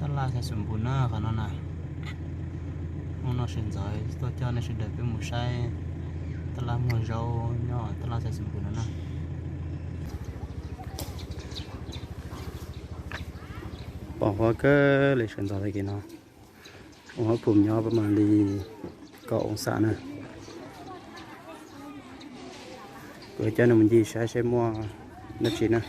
Tab laj Xais Xus Npus na qhov no na. Hnub no sawv ntxov tuaj coj nej sawv daws peb mus saib tab laj muag zaub nyob tab laj Xais Xus Npus no na. Pom huab kawg li sawv ntxov tag kis no. Ua huab phum nyob pab mam li kaum oo xam na. Kuv coj nej mus ncig saib seb muaj dab tsi na.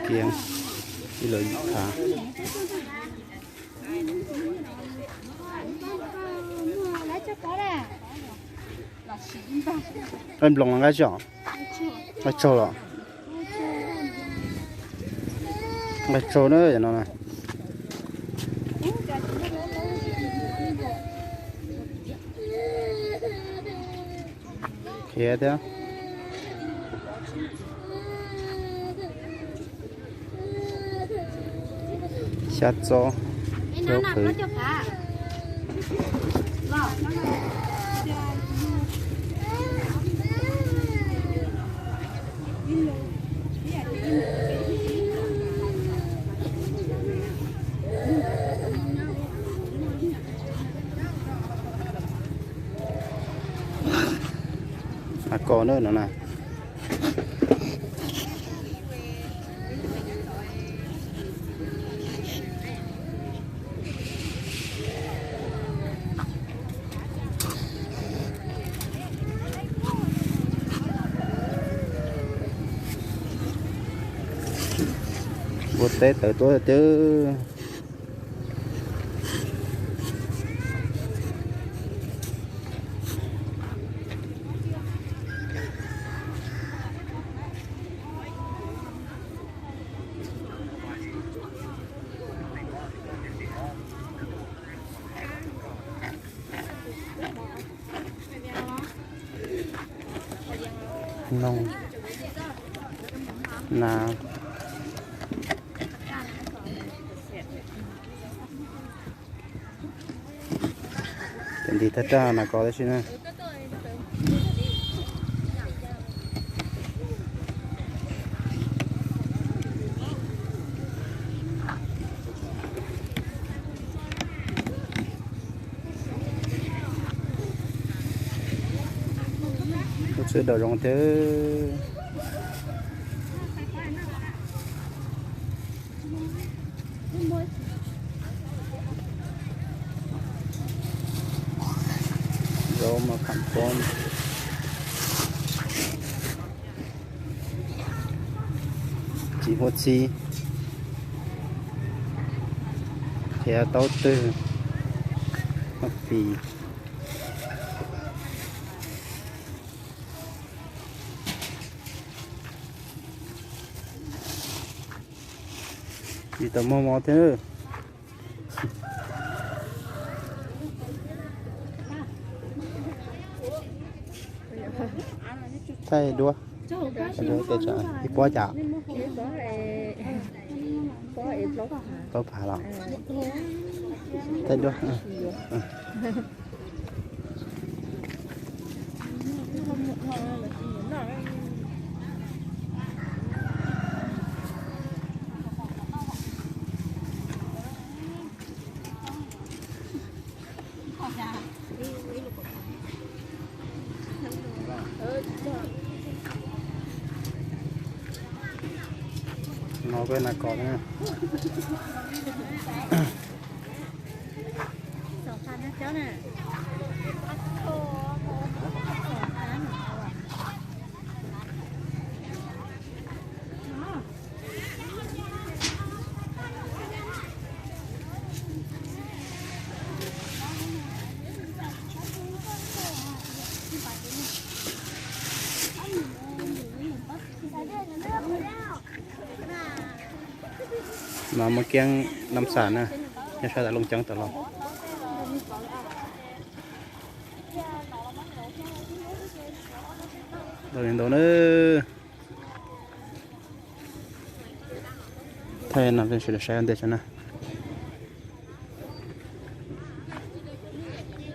Kiab ib lawv yim khav. Nploos los nqaij tso, nqaij tsaug los, nqaij tsaug na no na. Khiav thiab. Xyab txob, zaub qhwv. Nas kos na no na. Npua teb tawv tuab twb. Noog, nas. Cov nti thawj raj nas kos tab sis na. Lub tsheb dam zoo thiab. Zaub maj kham pob, txiv huab txhib, khiav taub twg, maj fis. Tsis tau muaj mob thiab. Thaij duab, thaij duab ib pob cas? Plaub phav los? Thaij duab. No koj nas kos na. No muaj kiab nam xam na, nyob sab tam Looj Ceeb tod los. Ntau li ntau na. Thaij no sawv daws saib ua ntej tso na.